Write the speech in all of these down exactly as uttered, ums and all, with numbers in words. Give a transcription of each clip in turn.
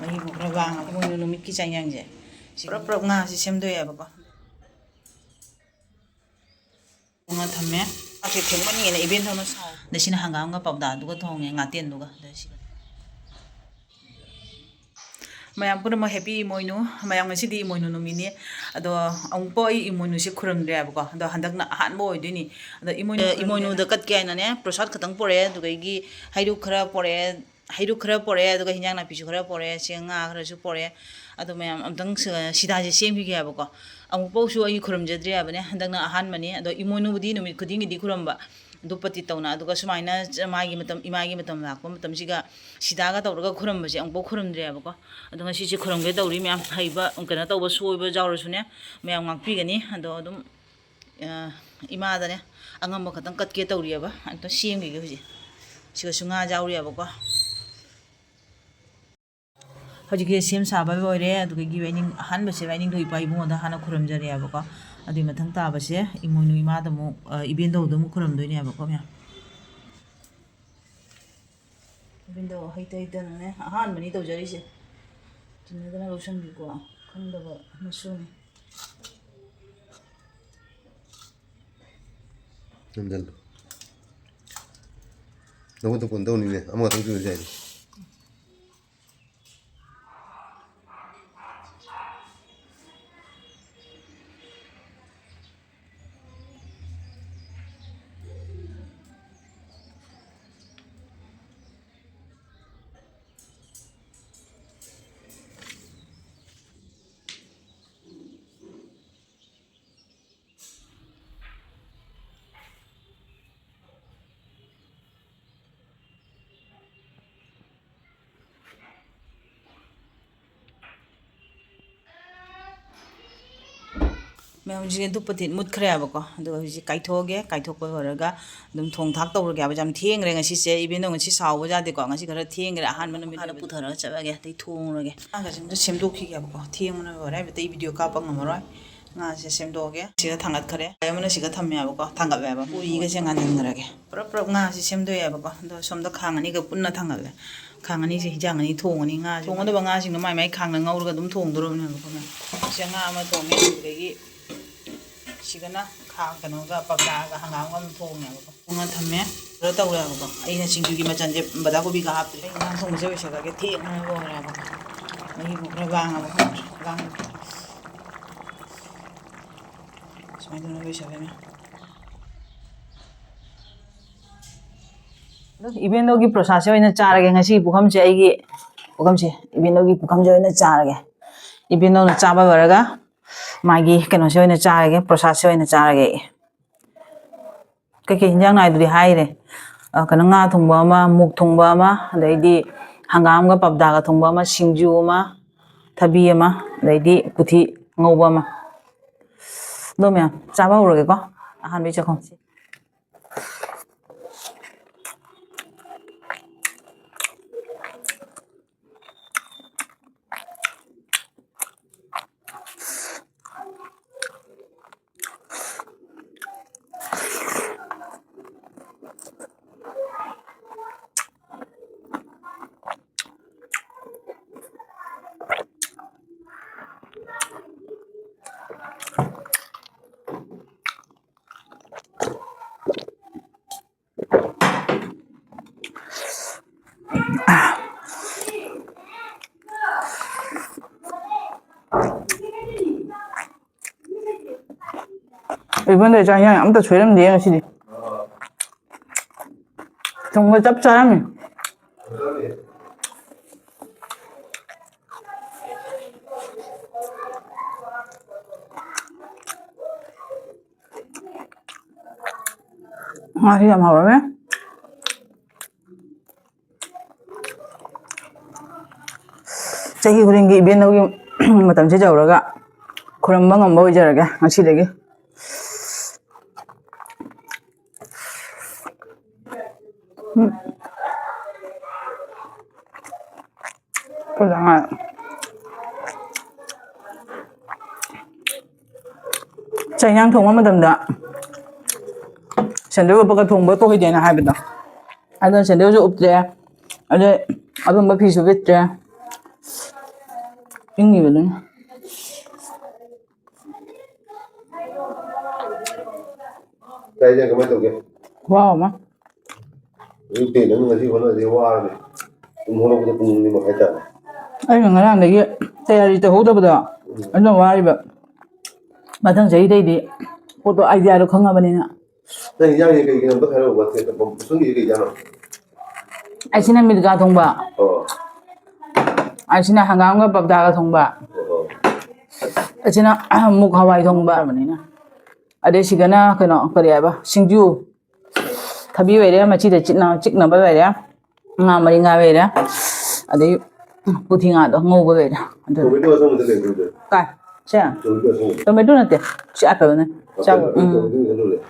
ꯃꯍꯤꯕꯨ ꯈꯔ ꯂꯥꯡꯉꯕ ꯏꯃꯣꯏꯅꯨ ꯅꯨꯃꯤꯠꯀꯤ ꯆꯥꯛ ꯏꯟꯖꯥꯡꯁꯦ꯫ ꯁꯤ ꯄꯨꯔꯞ ꯄꯨꯔꯞ ꯉꯥꯁꯦ ꯁꯦꯝꯗꯣꯛꯑꯦꯕꯀꯣ꯫ ꯊꯣꯡꯉ ꯊꯝꯃꯦ꯫ ꯆꯥꯛꯁꯦ ꯊꯦꯡꯃꯟꯒꯤꯅ ꯏꯕꯦꯟꯗꯧꯅ ꯁꯥꯎ꯫ ꯑꯗ ꯁꯤꯅ ꯍꯪꯒꯥꯝꯒ ꯄꯧꯇꯥꯛꯇꯨꯒ ꯊꯣꯡꯉꯦ, ꯉꯥꯇꯦꯟꯗꯨꯒ꯫ ꯑꯗ ꯁꯤꯒ꯫ ꯃꯌꯥꯝ ꯄꯨꯝꯅꯃꯛ happy ꯏꯃꯣꯏꯅꯨ꯫ ꯃꯌꯥꯝ ꯉꯁꯤꯗꯤ ꯏꯃꯣꯏꯅꯨ ꯅꯨꯃꯤꯠꯅꯤ꯫ ꯑꯗꯣ ꯑꯃꯨꯛꯐꯥꯎ ꯑꯩ ꯏꯃꯣꯏꯅꯨꯁꯦ ꯈꯨꯔꯨꯝꯗ꯭ꯔꯦꯕꯀꯣ꯫ ꯑꯗꯣ ꯍꯟꯗꯛꯅ ꯑꯍꯥꯟꯕ ꯑꯣꯏꯗꯣꯏꯅꯤ꯫ ꯑꯗꯣ ꯏꯃꯣꯏꯅꯨ, ꯏꯃꯣꯏꯅꯨꯗ ꯀꯠꯀꯦ ꯍꯥꯏꯅꯅꯦ, ꯄ꯭ꯔꯁꯥꯗ ꯈꯛꯇꯪ ꯄꯨꯔꯛꯑꯦ, ꯑꯗꯨꯗꯒꯤ ꯍꯩꯔꯨꯛ ꯈꯔ ꯄꯨꯔꯛꯑꯦ, ꯍꯩꯔꯨꯛ ꯈꯔ ꯄꯣꯔꯛꯑꯦ, ꯑꯗꯨꯒ ꯍꯤꯟꯖꯥꯡ ꯅꯥꯄꯤꯁꯨ ꯈꯔ ꯄꯣꯔꯛꯑꯦ, ꯆꯦꯡ ꯉꯥ ꯈꯔꯁꯨ ꯄꯣꯔꯛꯑꯦ꯫ ꯑꯗꯣ ꯃꯌꯥꯝ ꯑꯝꯇꯪ ꯁ-, ꯁꯤꯗꯥꯁꯦ ꯁꯦꯝꯈꯤꯒꯦ ꯍꯥꯏꯕꯀꯣ꯫ ꯑꯃꯨꯛꯐꯥꯎꯁꯨ ꯑꯩ ꯈꯨꯔꯨꯝꯖꯗ꯭ꯔꯤ ꯍꯥꯏꯕꯅꯦ, ꯍꯟꯗꯛꯅ ꯑꯍꯥꯟꯕꯅꯤ꯫ ꯑꯗꯣ ꯏꯃꯣꯏꯅꯨꯕꯨꯗꯤ ꯅꯨꯃꯤꯠ ꯈꯨꯗꯤꯡꯒꯤꯗꯤ ꯈꯨꯔꯨꯝꯕ, ꯙꯨꯞ ꯄꯇꯤ ꯇꯧꯅ꯫ ꯑꯗꯨꯒ ꯁꯨꯃꯥꯏꯅ ꯆ-, ꯃꯥꯒꯤ ꯃꯇꯝ, ꯏꯃꯥꯒꯤ ꯃꯇꯝ ꯂꯥꯛꯄ ꯃꯇꯝꯁꯤꯒ ꯁꯤꯗꯥꯒ ꯇꯧꯔꯒ ꯈꯨꯔꯨꯝꯕꯁꯦ ꯑꯃꯨꯛꯐꯥꯎ ꯈꯨꯔꯨꯝꯗ꯭ꯔꯤ ꯍꯥꯏꯕꯀꯣ꯫ ꯑꯗꯣ ꯉꯁꯤꯁꯦ ꯈꯨꯔꯨꯝꯒꯦ ꯇꯧꯔꯤ ꯃꯌꯥꯝ꯫ ꯍꯩꯕ, ꯀꯩꯅꯣ ꯇꯧꯕ, ꯁꯣꯏꯕ ꯌꯥꯎꯔꯁꯨꯅꯦ, ꯃꯌꯥꯝ ꯉꯥꯛꯄꯤꯒꯅꯤ꯫ ꯑꯗꯣ ꯑꯗꯨꯝ ꯑ, ꯏꯃꯥꯗꯅꯦ ꯑꯉꯝꯕ ꯈꯛꯇꯪ ꯀꯠꯀꯦ ꯇꯧꯔꯤꯑꯕ꯫ ꯑꯝꯇ ꯁꯦꯝꯈꯤꯒꯦ ꯍꯧꯖꯤꯛ꯫ ꯁꯤꯒꯁꯨ ꯉꯥ ꯌꯥꯎꯔꯤꯑꯕꯀꯣ꯫ ꯍꯧꯖꯤꯛꯀꯤ ꯁꯦꯝ ꯁꯥꯕ ꯂꯣꯏꯔꯦ꯫ ꯑꯗꯨꯗꯒꯤ ꯋꯥꯏꯅꯤꯡ, ꯑꯍꯥꯟꯕꯁꯦ ꯋꯥꯏꯅꯤꯡꯊꯧ ꯏꯄꯥ ꯏꯕꯨꯡꯉꯣꯗ ꯍꯥꯟꯅ ꯈꯨꯔꯨꯝꯖꯔꯦꯕꯀꯣ꯫ ꯑꯗꯨꯒꯤ ꯃꯊꯪ ꯇꯥꯕꯁꯦ ꯏꯃꯣꯏꯅꯨ ꯏꯃꯥꯗ ꯑꯃꯨꯛ, ꯑ, ꯏꯕꯦꯟꯗꯧꯗ ꯑꯃꯨꯛ ꯈꯨꯔꯨꯝꯗꯣꯏꯅꯦꯕꯀꯣ ꯃꯌꯥꯝ꯫ ꯏꯕꯦꯟꯗꯧ ꯍꯩꯇ ꯍꯩꯇꯅꯅꯦ ꯑꯍꯥꯟꯕꯅꯤ ꯇꯧꯖꯔꯤꯁꯦ꯫ ꯆꯤꯟꯅꯗꯅ ꯂꯧꯁꯟꯕꯤꯀꯣ꯫ ꯈꯪꯗꯕ ꯃꯁꯨꯅꯤ꯫ ꯅꯝꯖꯜꯂꯨ꯫ ꯅꯉꯣꯟꯗ ꯐꯣꯟ ꯇꯧꯅꯤꯅꯦ, ꯑꯃꯈꯛꯇꯪ ꯄꯤꯕꯗꯤ ꯌꯥꯏꯅꯦ꯫ ꯃꯌꯥꯝ, ꯍꯧꯖꯤꯛ ꯙꯨꯞ ꯄꯇꯤ ꯃꯨꯠꯈ꯭ꯔꯦꯕꯀꯣ꯫ ꯑꯗꯨꯒ ꯍꯧꯖꯤꯛ ꯀꯥꯏꯊꯣꯛꯑꯒꯦ꯫ ꯀꯥꯏꯊꯣꯛꯄ ꯂꯣꯏꯔꯒ ꯑꯗꯨꯝ ꯊꯣꯡ ꯊꯥꯛ ꯇꯧꯔꯒꯦ ꯍꯥꯏꯕ꯫ ꯌꯥꯝ ꯊꯦꯡꯈ꯭ꯔꯦ ꯉꯁꯤꯁꯦ꯫ ꯏꯕꯦꯟꯗꯣ ꯉꯁꯤ ꯁꯥꯎꯕ ꯌꯥꯗꯦꯀꯣ꯫ ꯉꯁꯤ ꯈꯔ ꯊꯦꯡꯈ꯭ꯔꯦ꯫ ꯑꯍꯥꯟꯕ ꯅꯨꯃꯤꯠ ꯍꯥꯟꯅ ꯑꯣꯏꯕꯅꯤꯅ꯫ ꯄꯨꯊꯔꯒ ꯆꯠꯂꯒꯦ꯫ ꯑꯇꯩ ꯊꯣꯡꯉꯨꯔꯒꯦ꯫ ꯑꯉꯥꯡꯒꯁꯦ ꯑꯝꯇ ꯁꯦꯝꯗꯣꯛꯈꯤꯒꯦꯕꯀꯣ꯫ ꯊꯦꯡꯕꯅ ꯂꯣꯏꯔꯦ꯫ ꯍꯥꯏꯕꯗꯤ ꯑꯩ ꯚꯤꯗꯤꯑꯣ ꯀꯥꯞꯄ ꯉꯝꯃꯔꯣꯏ꯫ ꯉꯥꯁꯦ ꯁꯦꯝꯗꯣꯛꯑꯒꯦ꯫ ꯁꯤꯗ ꯊꯥꯡꯒꯠꯈ꯭ꯔꯦ꯫ ꯑꯃꯅ ꯁꯤꯒ ꯊꯝꯃꯦꯕꯀꯣ꯫ ꯊꯥꯡꯒꯠꯂꯦꯕ꯫ ꯄꯨꯔꯤꯒꯁꯦ ꯉꯥꯟꯍꯟꯈ꯭ꯔꯒꯦ꯫ ꯄꯨꯔꯞ ꯄꯨꯔꯞ ꯉꯥꯁꯦ ꯁꯦꯝꯗꯣꯛꯑꯦꯕꯀꯣ꯫ ꯑꯗꯣ ꯁꯣꯝꯗ ꯈꯥꯡ ꯑꯅꯤꯒ ꯄꯨꯟꯅ ꯊꯥꯡꯒꯠꯂꯦ꯫ ꯈꯥꯡ ꯑꯅꯤꯁꯦ ꯍꯤꯟꯖꯥꯡ ꯑꯅꯤ ꯊꯣꯡꯉꯅꯤ꯫ ꯉꯥꯁꯦ ꯊꯣꯡꯒꯗꯕ ꯉꯥꯁꯤꯡꯗꯣ ꯃꯥꯏ ꯃꯥꯏ ꯈꯥꯡꯗ ꯉꯧꯔꯒ ꯑꯗꯨꯝ ꯊꯣꯡꯗꯣꯔꯕꯅꯦꯕꯀꯣ꯫ ꯁꯤꯗ ꯉꯥ ꯑꯃ ꯊꯣꯡꯉꯦ꯫ ꯑꯗꯨꯗꯒꯤ ꯁꯤꯗꯅ ꯈꯥ-, ꯀꯩꯅꯣꯒ ꯄꯞꯇꯥꯒ ꯍꯪꯒꯥꯝꯒ ꯑꯃ ꯊꯣꯡꯉꯦꯕꯀꯣ꯫ ꯊꯣꯡꯉ ꯊꯝꯃꯦ꯫ ꯀꯩꯅꯣ ꯇꯧꯔꯦꯕꯀꯣ꯫ ꯑꯩꯅ ꯁꯤꯡꯖꯨꯒꯤ ꯃꯆꯜꯁꯦ ꯕꯗꯥ ꯀꯣꯕꯤꯒ ꯍꯥꯞꯇ꯭ꯔꯦ꯫ ꯑꯩ ꯏꯟꯖꯥꯡ ꯊꯣꯡꯕꯁꯦ ꯂꯣꯏꯁꯤꯜꯂꯒꯦ꯫ ꯊꯦꯡꯉꯒ ꯂꯣꯏꯔꯦꯕꯀꯣ꯫ ꯃꯍꯤꯕꯨ ꯈꯔ ꯂꯥꯡꯉꯕ ꯈꯪꯗ꯭ꯔꯦ꯫ ꯂꯥꯡ-, ꯁꯨꯃꯥꯏꯅ ꯇꯧꯅ ꯂꯣꯏꯁꯤꯜꯂꯅꯤ꯫ ꯑꯗꯣ ꯏꯕꯦꯟꯗꯧꯒꯤ ꯄ꯭ꯔꯣꯁꯥꯗꯁꯦ ꯑꯣꯏꯅ ꯆꯥꯔꯒꯦ ꯉꯁꯤ ꯄꯨꯈꯝꯁꯦ, ꯑꯩꯒꯤ ꯄꯨꯈꯝꯁꯦ, ꯏꯕꯦꯟꯗꯧꯒꯤ ꯄꯨꯈꯝꯁꯦ ꯑꯣꯏꯅ ꯆꯥꯔꯒꯦ꯫ ꯏꯕꯦꯟꯗꯧꯅ ꯆꯥꯕ ꯂꯣꯏꯔꯒ ꯃꯥꯒꯤ ꯀꯩꯅꯣꯁꯦ ꯑꯣꯏꯅ ꯆꯥꯔꯒꯦ, ꯄ꯭ꯔꯣꯁꯥꯗꯁꯦ ꯑꯣꯏꯅ ꯆꯥꯔꯒꯦ ꯑꯩ꯫ ꯀꯩꯀꯩ ꯍꯤꯟꯖꯥꯡ ꯅꯥꯏꯗꯨꯗꯤ ꯍꯥꯏꯔꯦ꯫ ꯑ, ꯀꯩꯅꯣ, ꯉꯥ ꯊꯣꯡꯕ ꯑꯃ, ꯃꯨꯛ ꯊꯣꯡꯕ ꯑꯃ, ꯑꯗꯩꯗꯤ ꯍꯪꯒꯥꯝꯒ ꯄꯞꯗꯥꯒ ꯊꯣꯡꯕ ꯑꯃ, ꯁꯤꯡꯖꯨ ꯑꯃ, ꯊꯕꯤ ꯑꯃ, ꯑꯗꯩꯗꯤ ꯀꯨꯊꯤ ꯉꯧꯕ ꯑꯃ꯫ ꯑꯗꯣ ꯃꯌꯥꯝ ꯆꯥꯕ ꯍꯧꯔꯒꯦꯀꯣ꯫ ꯑꯍꯥꯟꯕꯒꯤ ꯆꯥꯛꯈꯨꯝꯁꯦ꯫ ꯏꯕꯨꯡꯗ ꯆꯥꯛ ꯏꯟꯁꯥꯡ ꯑꯝꯇ ꯁꯣꯏꯔꯝꯗꯦ ꯉꯁꯤꯗꯤ꯫ ꯊꯨꯝꯒ ꯆꯞ ꯆꯥꯔꯝꯃꯤ꯫ ꯉꯥꯁꯤ ꯌꯥꯝ ꯍꯥꯎꯔꯝꯃꯦ꯫ ꯆꯍꯤ ꯈꯨꯗꯤꯡꯒꯤ ꯏꯕꯦꯟꯗꯧꯒꯤ ꯃꯇꯝꯁꯤ ꯌꯧꯔꯒ ꯈꯨꯔꯨꯝꯕ ꯉꯝꯕ ꯑꯣꯏꯖꯔꯒꯦ ꯉꯁꯤꯗꯒꯤ꯫ ꯎꯝ꯫ ꯐꯖꯅ ꯆꯥꯛ ꯏꯟꯁꯥꯡ ꯊꯣꯡꯕ ꯃꯇꯝꯗ ꯁꯦꯟꯗꯜ ꯎꯞꯄꯒ ꯊꯣꯡꯕ ꯀꯧꯍꯩꯗꯦꯅ ꯍꯥꯏꯕꯗꯣ, ꯑꯗꯣ ꯁꯦꯟꯗꯜꯁꯨ ꯎꯞꯇ꯭ꯔꯦ꯫ ꯑꯗꯩ ꯑꯗꯨꯝꯕ ꯐꯤꯁꯨ ꯂꯤꯠꯇ꯭ꯔꯦ꯫ ꯏꯪꯉꯤꯕꯗꯨꯅ꯫ ꯀꯥꯏꯗ ꯀꯃꯥꯏ ꯇꯧꯒꯦ? ꯈꯨꯋꯥ ꯑꯃ꯫ ꯑꯌꯨꯛꯇꯩ ꯅꯪ ꯉꯁꯤ ꯍꯣꯠꯅꯕꯗꯤ ꯋꯥꯔꯅꯤ꯫ ꯄꯨꯡ ꯍꯧꯒꯠꯂꯛꯄꯗ ꯄꯨꯡ ꯑꯅꯤ ꯃꯈꯥꯏ ꯇꯥꯔꯦ꯫ ꯑꯩꯅ ꯉꯔꯥꯡꯗꯒꯤ ꯇꯌꯥꯔꯤ ꯇꯧꯍꯧꯗꯕꯗꯣ꯫ ꯎꯝ꯫ ꯑꯗꯨꯅ ꯋꯥꯔꯤꯕ꯫ ꯃꯊꯪ ꯆꯍꯤꯗꯩꯗꯤ ꯄꯣꯠꯇꯣ, idea ꯗꯣ ꯈꯪꯉꯕꯅꯤꯅ꯫ ꯅꯪ ꯏꯟꯖꯥꯡꯁꯦ ꯀꯩꯒꯤꯅꯣ ꯑꯝꯇ ꯍꯥꯏꯔꯛꯑꯣꯕ, ꯁꯦ, ꯎꯁꯣꯏꯒꯤꯁꯦ ꯀꯩ ꯏꯟꯖꯥꯡꯅꯣ? ꯑꯁꯤꯅ ꯃꯤꯠꯒꯥ ꯊꯣꯡꯕ꯫ ꯑꯣ꯫ ꯑꯁꯤꯅ ꯍꯪꯒꯥꯝꯒ ꯄꯞꯗꯥꯒ ꯊꯣꯡꯕ꯫ ꯑꯣ꯫ ꯑꯁꯤꯅ ꯃꯨꯛ ꯍꯋꯥꯏ ꯊꯣꯡꯕ꯫ ꯑꯗꯩ ꯁꯤꯒꯅ ꯀꯩꯅꯣ, ꯀꯔꯤ ꯍꯥꯏꯕ? ꯁꯤꯡꯖꯨ꯫ ꯊꯕꯤ ꯑꯣꯏꯔꯦ, ꯃꯆꯤꯗ ꯆꯤꯠꯅ-, ꯆꯤꯛꯅꯕ ꯑꯣꯏꯔꯦ꯫ ꯉꯥ ꯃꯔꯤ ꯉꯥ ꯂꯩꯔꯦ꯫ ꯑꯗꯩ ꯄꯨꯊꯤ ꯉꯥꯗꯣ ꯉꯧꯕ ꯂꯩꯔꯦ꯫ ꯑꯗꯨ tomato ꯑꯁꯪꯕꯗ ꯀꯩ ꯇꯧꯗꯣꯏ? ꯀꯥꯏ? ꯁꯦ? Tomato ꯑꯁꯪꯕꯗ꯫ Tomato ꯅꯠꯇꯦ꯫ ꯁꯤ ꯑꯐꯕꯅꯦ꯫ ꯑꯐꯕ ꯆꯥꯎ-, ꯎꯝ꯫ Tomato ꯅꯠꯇꯦ, ꯑꯂꯨ ꯂꯩ꯫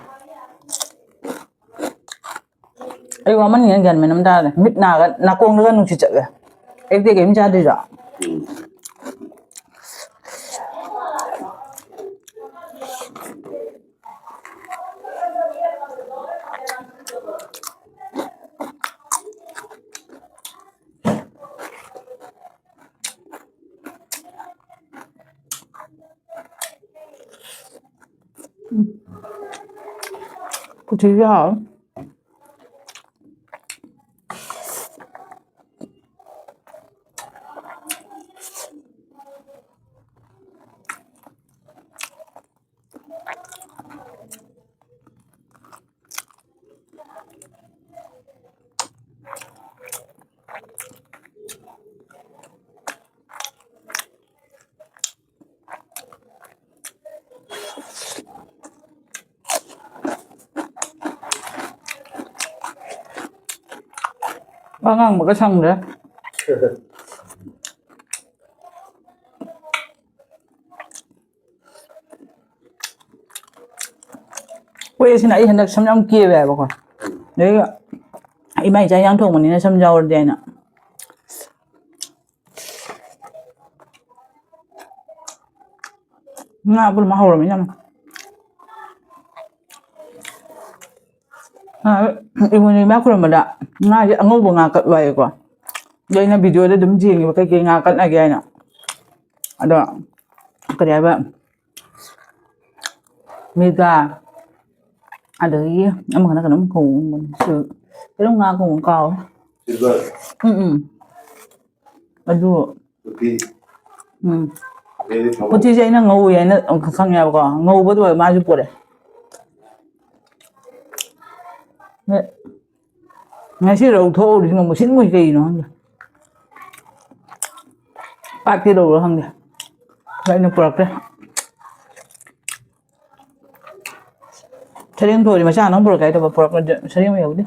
ꯑꯩ ꯋꯥꯃꯟꯒꯤꯗꯅ ꯒ꯭ꯌꯥꯟ ꯃꯦꯟ ꯑꯃ ꯇꯥꯗꯦ꯫ ꯃꯤꯠ ꯅꯥꯒ ꯅꯥꯀꯣꯡꯗꯒ ꯅꯨꯡꯁꯤꯠ ꯆꯠꯂꯦ꯫ ꯑꯌꯨꯛꯇꯩ ꯀꯩꯝ ꯆꯥꯗ꯭ꯔꯤꯗꯣ꯫ ꯎꯝ꯫ ꯎꯝ꯫ ꯀꯨꯊꯤꯁꯨ ꯍꯥꯎꯋꯦ꯫ ꯋꯥ ꯉꯥꯡꯕꯒ ꯁꯪꯗ꯭ꯔꯦ꯫ ꯍꯣꯏ, ꯑꯁꯤꯅ ꯑꯩ ꯍꯟꯗꯛ ꯁꯝ ꯌꯥꯝ ꯀꯦꯜꯂꯦ ꯍꯥꯏꯕꯀꯣ꯫ ꯑꯗꯩ ꯏꯃꯥ ꯏꯆꯥ ꯏꯟꯖꯥꯡ ꯊꯣꯡꯕꯅꯤꯅ ꯁꯝ ꯌꯥꯎꯔꯗꯤ ꯍꯥꯏꯅ꯫ ꯉꯥ ꯄꯨꯝꯕ ꯍꯧꯔꯝꯃꯤ ꯌꯥꯝ꯫ ꯏꯃꯣꯏꯅꯨ ꯏꯃꯥ ꯈꯨꯔꯨꯝꯕꯗ ꯉꯥꯁꯦ ꯑꯉꯧꯕ ꯉꯥ ꯀꯠꯂꯣ ꯍꯥꯏꯌꯦꯀꯣ꯫ ꯑꯗꯣ ꯑꯩꯅ ꯚꯤꯗꯤꯑꯣꯗ ꯑꯗꯨꯝ ꯌꯦꯡꯉꯦꯕ ꯀꯩꯀꯩ ꯉꯥ ꯀꯠꯅꯒꯦ ꯍꯥꯏꯅ꯫ ꯑꯗꯣ ꯀꯔꯤ ꯍꯥꯏꯕ, ꯃꯤꯒ, ꯑꯗꯒꯤ ꯑꯃꯈꯛꯅ ꯀꯩꯅꯣꯝ ꯀꯧꯕꯅꯤ, ꯀꯩꯅꯣꯝ ꯉꯥ ꯀꯧꯕ ꯀꯥꯎꯔꯦ꯫ ꯎꯝ, ꯎꯝ꯫ ꯑꯗꯨ ꯎꯝ꯫ ꯎꯇꯤꯁꯦ ꯑꯩꯅ ꯉꯧꯋꯦ ꯍꯥꯏꯅ ꯈꯪꯉꯦꯕꯀꯣ꯫ ꯉꯧꯕꯗꯨ ꯑꯣꯏꯔ ꯃꯥꯁꯨ ꯄꯨꯔꯛꯑꯦ꯫ ꯉꯁꯤ ꯔꯧ ꯊꯣꯛꯍꯧꯔꯤꯁꯤꯅ ꯃꯨꯁꯤꯟ ꯃꯨꯏ ꯀꯩꯒꯤꯅꯣ ꯈꯪꯗꯦ꯫ ꯄꯥꯠꯀꯤ ꯔꯧꯔ ꯈꯪꯗꯦ꯫ ꯑꯩꯅ ꯄꯨꯔꯛꯇꯦ꯫ ꯁꯔꯦꯡ ꯊꯣꯡꯉꯗꯤ ꯃꯆꯥ ꯅꯪ ꯄꯨꯔꯛꯀꯦ ꯍꯥꯏꯗꯕ, ꯄꯨꯔꯛꯄ ꯁꯔꯦꯡ ꯌꯧꯗꯦ꯫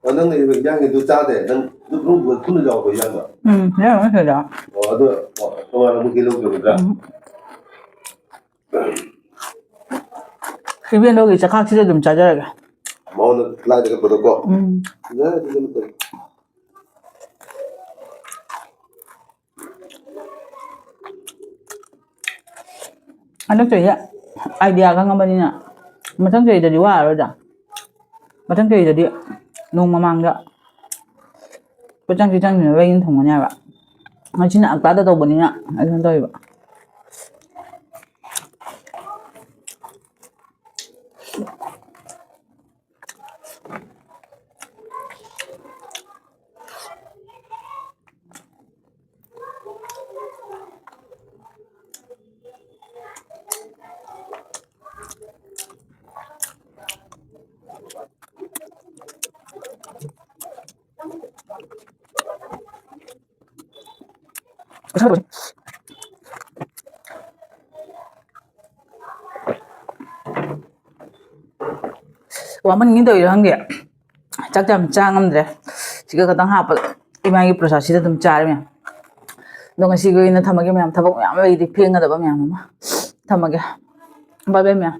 ꯑꯣ, ꯅꯪ ꯏꯟꯖꯥꯡꯒꯤꯗꯨ ꯆꯥꯗꯦ? ꯅꯪ ꯑꯗꯨ ꯄꯨꯟꯅ ꯌꯥꯎꯕ ꯏꯟꯖꯥꯡꯗꯣ? ꯎꯝ, ꯌꯥꯎꯔꯝꯃꯦ ꯁꯤꯗ꯫ ꯑꯣ, ꯑꯗꯨ, ꯑꯣ, ꯇꯣꯉꯥꯟꯅ ꯑꯃꯨꯛ ꯀꯦꯂꯣ ꯇꯧꯒꯗ꯭ꯔꯥ? ꯎꯝ꯫ ꯏꯕꯦꯟꯗꯣꯒꯤ ꯆꯈꯥꯛꯁꯤꯗ ꯑꯗꯨꯝ ꯆꯥꯖꯔꯒꯦ꯫ ꯃꯉꯣꯟꯗ ꯂꯥꯏꯗ ꯀꯠꯄꯗꯣꯀꯣ? ꯎꯝ꯫ ꯌꯥꯏ, ꯑꯗꯨꯗꯤ ꯑꯗꯨꯝ ꯇꯧ꯫ ꯍꯟꯗꯛ ꯆꯍꯤ ꯑꯥꯏꯗꯤꯌꯥ ꯈꯪꯉꯕꯅꯤꯅ ꯃꯊꯪ ꯆꯍꯤꯗꯗꯤ ꯋꯥꯔꯔꯣꯏꯗ꯫ ꯃꯊꯪ ꯆꯍꯤꯗꯗꯤ ꯅꯣꯡ ꯃꯃꯥꯡꯗ ꯄꯣꯠꯆꯪ ꯆꯪꯁꯤꯟꯅꯕ ꯌꯦꯟ ꯊꯣꯡꯒꯅꯤ ꯍꯥꯏꯕ꯫ ꯉꯁꯤꯅ ꯑꯛꯇꯥꯗ ꯇꯧꯕꯅꯤꯅ ꯑꯗꯨꯅ ꯇꯧꯔꯤꯕ꯫ ꯋꯥꯃꯟꯒꯤ ꯇꯧꯔꯤꯔ ꯈꯪꯗꯦ, ꯆꯥꯛ ꯌꯥꯝ ꯆꯥ ꯉꯝꯗ꯭ꯔꯦ꯫ ꯁꯤꯒ ꯈꯛꯇꯪ ꯍꯥꯞꯄ ꯏꯃꯥꯒꯤ ꯄ꯭ꯔꯁꯥꯗꯁꯤꯗ ꯑꯗꯨꯝ ꯆꯥꯔꯦ ꯃꯌꯥꯝ꯫ ꯑꯗꯣ ꯉꯁꯤꯒꯤ ꯑꯣꯏꯅ ꯊꯝꯃꯒꯦ ꯃꯌꯥꯝ, ꯊꯕꯛ ꯃꯌꯥꯝ ꯂꯩꯔꯤ, ꯐꯦꯡꯒꯗꯕ ꯃꯌꯥꯝ ꯑꯃ꯫ ꯊꯝꯃꯒꯦ꯫ Bye bye ꯃꯌꯥꯝ꯫